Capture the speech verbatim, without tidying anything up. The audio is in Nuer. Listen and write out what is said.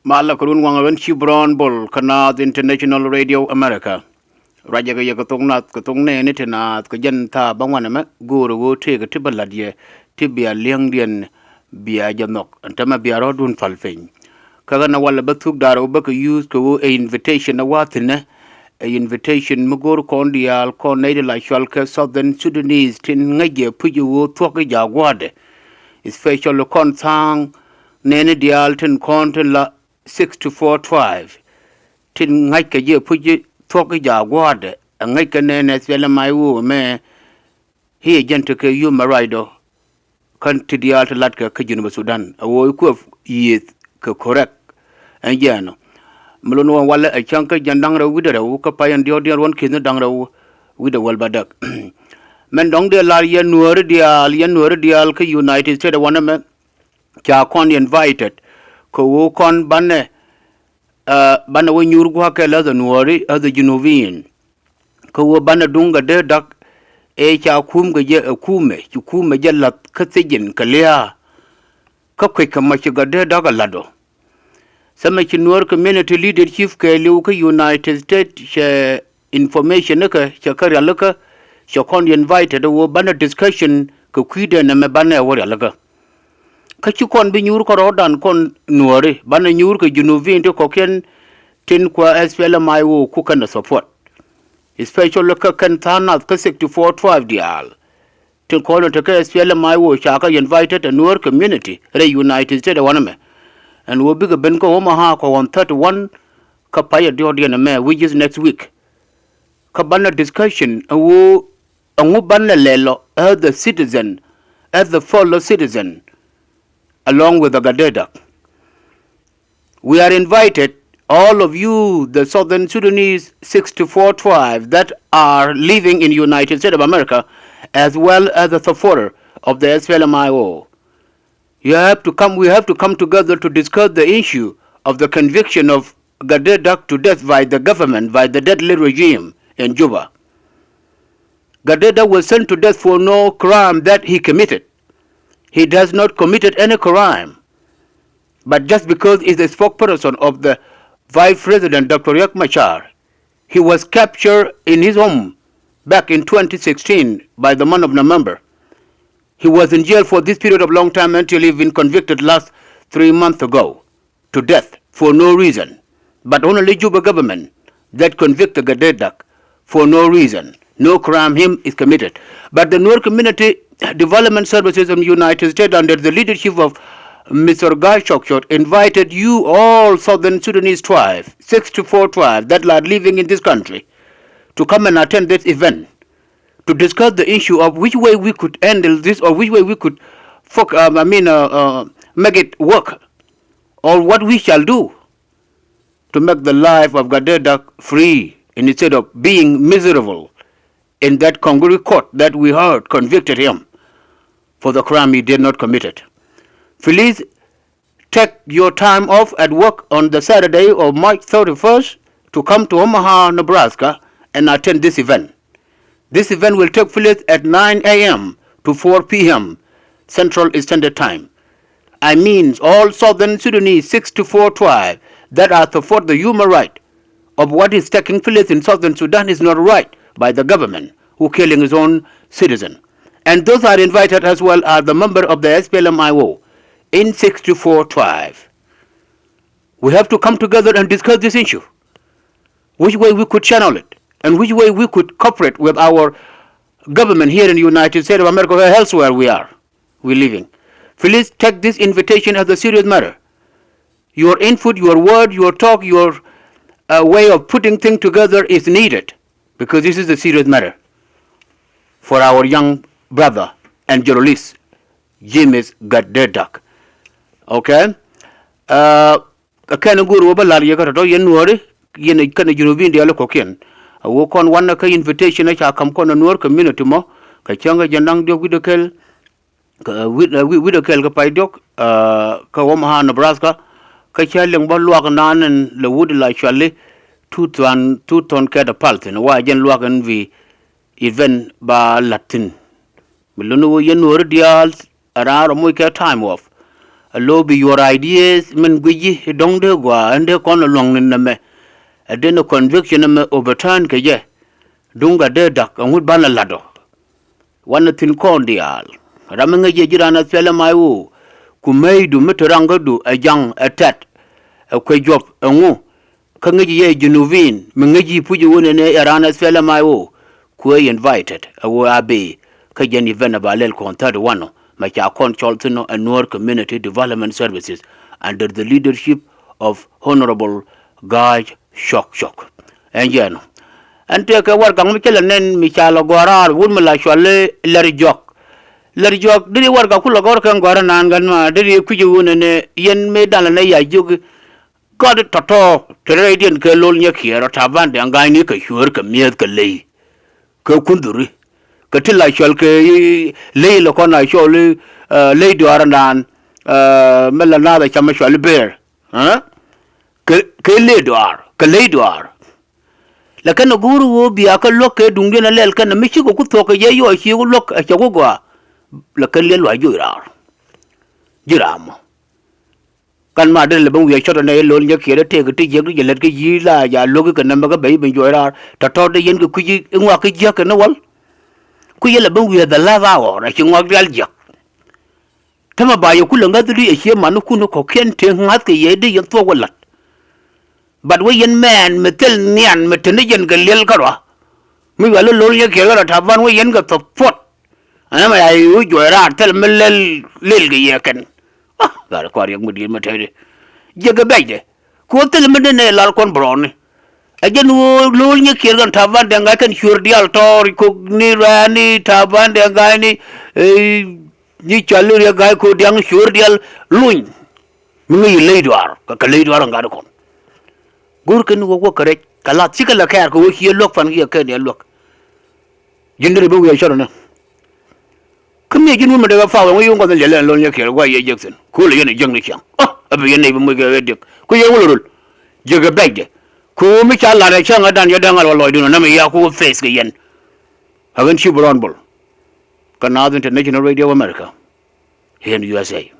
Malɛ kɛ run waŋ ɣän ci Brown Bol kä Naath International Radio America. Ruacɛ kɛ yɛ kɛ thok nath kɛ thok nɛɛni ti naath kɛ jɛn thaap bä ŋuan ɛmɛ go̱o̱rɛ ɣöö tëëkɛ ti bä la̱t yɛ ti bia li̱eŋdiɛn bia jɛ nhɔk ɛn tämɛ bia rɔ̱dun pal piny. Kä ɣän ɛ walɛ bä thuk da̱r ɣöö bä kɛ yuuth kɛ ɣöö ɛ invitation ɛ wa̱a̱ thi̱nɛ ɛ invitation mi go̱o̱r kɔn diaal kɔn nɛy ti la cual kɛ Southern Sudanese tin ŋäcɛ puc ɣöö thuɔ̱k i̱ ja̱a̱k gua̱a̱dɛ. Especially kɔn tha̱a̱ŋ nɛɛni diaal tin kɔn tin la sixty-four tribe tin ŋa̱ckɛ ji̱ puc thuɔ̱k i̱ ja̱a̱k gua̱a̱dɛ ɛ ŋäckɛ nɛɛni ɛ thiɛl ɛ may ɣöö mɛ hiɛ jɛn tekɛ human right ɔ. Kän ti diaal ti latkɛ kä Junub Sudan a ɣöö i̱ kuëp yiëth kɛ correct. Ɛn jiɛɛn ɔ mi lon ɣöö walɛ ɛ cäŋ kä jɛn da̱ŋ rɛw wi̱cdɛ rɛw kä pay ɛn diɔ̱ɔ̱kdiɛn ruɔ̱n ki̱thni da̱ŋ rɛw wi̱cdɛ wäl bädäk. Mɛn dɔ̱ŋ dee lar yɛn nuääri diaal, yɛn nuääri diaal kä United States ɛ wanɛ mɛ ca kɔn invited kɛ ɣöö kɔn banɛ, banɛ wä nyuur gua̱a̱kɛ läth ɛ nuääri, as a Junubin. Kä ɣöö banɛ duŋ kɛ dee dak ëë ca kum kɛ jɛ ɛ kumɛ ci kumɛ jɛ la̱th kä thijin kɛ lia̱a̱. Kä kuec kɛ mɔ ci kɛ dee dak ɛ la̱t ɔ. Thɛmɛ ci Nuer community leadership kɛɛliw kä United States cɛ information ikä cɛ kä rialikä cɛ kɔn invited ɛ ɣöö banɛ discussion kɛ kui̱dɛ nɛmɛ banɛ wä rialikä. Kä ci kɔn bi nyuur kärɔɔdan kɔn nuääri banɛ nyuur kɛ Junubin ti kɔ̱kiɛn tin kua SPLM-IO ku kɛn ɛ support. Especially kä kɛn tha̱a̱ŋ nath kä sixty-four tribe diaal tin kɔn ɛ te kä SPLM-IO ca kä invited ɛ Nuer community rɛy United States ɛ wanɛ mɛ. Ɛn ɣöö bikɛ ben kä Omaha kɛ ɣɔn thirty-one kä pay ɛ diɔ̱ɔ̱kdiɛn ɛmɛ, which is next week. Kä banɛ discussion ɛ ɣöö ɛŋu banɛ lɛl ɔ as the citizen, as the fellow citizen, along with the Gadedak. We are invited, all of you, the Southern Sudanese sixty-four tribes that are living in United States of America, as well as the supporter of the SPLM-IO. You have to come, we have to come together to discuss the issue of the conviction of Gadedak to death by the government, by the deadly regime in Juba. Gadedak was sent to death for no crime that he committed. He does not committed any crime. But just because he's the spokesperson of the Vice President Doctor Riek Machar, he was captured in his home back in twenty sixteen by the month of November. He was in jail for this period of long time until he been convicted last three months ago to death for no reason. But only Juba government that convicted Gadedak for no reason. No crime him is committed. But the Nuer Community Development Services in the United States under the leadership of Mister Guy Chokchot invited you all Southern Sudanese tribes, sixty-four tribes that are living in this country, to come and attend this event to discuss the issue of which way we could handle this or which way we could, foc- um, I mean, uh, uh, make it work, or what we shall do to make the life of Gadedak free instead of being miserable in that Congress court that we heard convicted him for the crime he did not committed. Please take your time off at work on the Saturday of March thirty-first to come to Omaha, Nebraska and attend this event. This event will take place at nine a m to four p m Central Standard Time. I mean, all Southern Sudanese sixty-four tribes that are support the human right of what is taking place in Southern Sudan is not right by the government who killing his own citizen. And those are invited as well are the member of the SPLM-IO in sixty-four tribes. We have to come together and discuss this issue. Which way we could channel it and which way we could cooperate with our government here in the United States of America or elsewhere we are, we living. Please take this invitation as a serious matter. Your input, your word, your talk, your uh, way of putting things together is needed because this is a serious matter for our young brother and journalist, James Gadedak. Okay? Uh, kɛn go̱o̱r wä bä lar yɛ kä tɔ̱tɔ̱ yɛn nuɔ̱ɔ̱ri yɛn kɛn Junubin diaal kɔ̱kiɛn. A wä kɔn wanɛ kä invitation ɛ ca ka̱m kɔn ɛ nuɔ̱ɔ̱r community mɔ kɛ cäŋ ɛ jɛ naŋ diɔ̱k wi̱cdɛ kɛl. Wi̱cdɛ kɛl kä pay diɔ̱k kä Omaha, Nebraska. Kä cä liŋ bä luak naan ɛn lɛ wut la cuali tu thuan tu thɔn kɛt ɛ pal thi̱n wa jɛn luak ɛn vi event ba la̱t thi̱n. Mi luni wä yɛn nuɔ̱ɔ̱ri diaal ɛ raan rɔ moc kɛ time off. Alo bi your ideas min guic ji̱ i̱ dɔ̱ŋ dee gɔaa ɛn dee kɔn ɛ luɔ̱ŋ ni nɛmɛ. Ɛ den ɛ conviction ɛmɛ overturn kɛ jɛ. Duŋ gat dee da̱k ɛŋu banɛ la̱t ɔ. Wanɛ thi̱n kɔn diaal. Ram mi ŋäc yɛ ji̱ raan ɛ thilɛ mac ɣöö ku mɛydu mi te raŋkädu ɛ ja̱ŋ ɛ tɛt ɛ kuec juɔ̱p ɛŋu. Kä ŋäci yɛ Junubin mi ŋäci puc iwunɛ ni ɛ raan ɛ thilɛ mac ɣöö kuɛ invited ɛ ɣöö a bee. Kä jɛn event ɛ ba lɛl kɔn thirty one ɔ mɛ ca kɔn cɔl thi̱n ɔ ɛ Nuer Community Development Services under the leadership of Honorable Ga̱a̱c Cɔk Cɔk. Ɛn jɛn ɔ ɛn tëëkɛ warɛgak mi cä lɛ nɛn mi ca lɛ gɔ̱a̱r raar wut mi la cɔal i̱ Lɛr Juɔk. Lɛr Juɔk deri warɛgak ku lɛ gɔ̱a̱r kɛn gɔ̱a̱r naan gän ma deri kui̱c iwunɛ ni yɛn mëë dan lɛ nɛ ya jiök. Gɔ̱a̱r tɔ̱tɔ̱ te rɛydiɛn kɛ Lol Nyɛkiɛɛr ɔ Taban Dɛŋ Ga̱a̱cni kɛ cuäär kɛ mi̱eth kɛ ley kɛ kundhuri kɛ ti la cɔl kɛ ley lɛ kɔn a cɔl i̱ ley duaarändan mi la naath a cam a cɔl i̱ Beer kɛ ley duaar kɛ ley duaar. Lɛ kɛn a go̱o̱r ɣöö bia kɛ luäk kɛ duŋdiɛn a lɛl kɛn a mi cikɛ ku thuɔ̱k kɛ jɛ yɔɔ ci ku luäk a cɛ ku gɔaa. Lɛ kɛn liɛl luac joc raar ji̱ raam mɔ. Kan ma derɛ lɛ ben wi̱i̱ a cɔt ɛnɛ i̱ Lol Nyɛkiɛɛr i̱ tëëk i̱ ti jiäk ti jɛ lät kä yi̱i̱ la ja luäk i̱ kɛ nɛmɛ kä ben i̱ ben juɔc raar tɔ̱tɔ̱ dee yɛn kɛ kui̱c i̱ ŋɔak kä jiäk kɛn i̱ wäl. Kui̱c ilɛ ben wi̱i̱ a the last hour a ci ŋɔak diaal jiäk. Tämɛ ba yɛ kulɛ ŋäth di a cie manikun i̱ kɔ̱kiɛn tëë ŋa̱thkɛ yɛ dee yɛn thuɔ̱k wä la̱t. But wä yɛn mɛn mi thil nian mi te ni yɛn kɛ liɛl kärɔa. Mi wi̱i̱ a lo̱l Lol Nyɛkiɛɛr kärɔa Taban wä yɛn kɛ thuɔ̱k puɔ̱t. Ɛn ɛmɛ ya i̱ wä juɔc raar thil mi lɛl lël kɛ yɛ kɛn. Ah, gat kɔn riɛk mi di̱i̱t mi tɛtdi. Jiäk kɛ bɛcdɛ. Kɛ ɣöö thil mi dee nɛy lar kɔn bärɔɔni. Ɛ jɛn ɣöö Lol Nyɛkiɛɛr kɛn Taban Dɛŋ Ga̱a̱c kɛn cuëër diaal tɔɔr kok ni rɛɛni Taban Dɛŋ Ga̱a̱cni. Nyi cɔal i̱ Riɛk Ga̱a̱c Ko̱diaŋ cuëër diaal luny. Mi ŋäc i̱ ley duaar kɛ kɛ ley duaar kɛ gat kɔn. Go̱o̱r kɛn wä wä kɛ rɛc kɛ la̱th cikɛ lɛ kɛɛr kɛ ɣöö ci yɛ luäk pan ki yɛ kɛn yɛ luäk. Ji̱n derɛ bi wi̱i̱ a cɔr ɛnɛ. Kä mi ji̱n wun mi dee kɛ pa̱a̱k ɛŋu yio̱w ŋɔth in liɛl ɛn Lol Nyɛkiɛɛr gua̱c yɛ jiäk thi̱n. Ko̱o̱l ɛ yɛn ɛ jiäk ni ciaŋ. Ɔ ɛ bi yɛn nɛy bi moc kɛ ɣɛ diäk. Ku yɛn wä lɛ röl. Jiäk ɛ bɛcdɛ. Ku mi ca la̱t ɛ cäŋ ɛ dan yɛ däŋ al wä lɔcdun ɛ nɛmɛ ya ku face kɛ yɛn. Ɛ ɣän ci bi rɔɔn bol. Kä Naath International Radio of America. Here in U S A.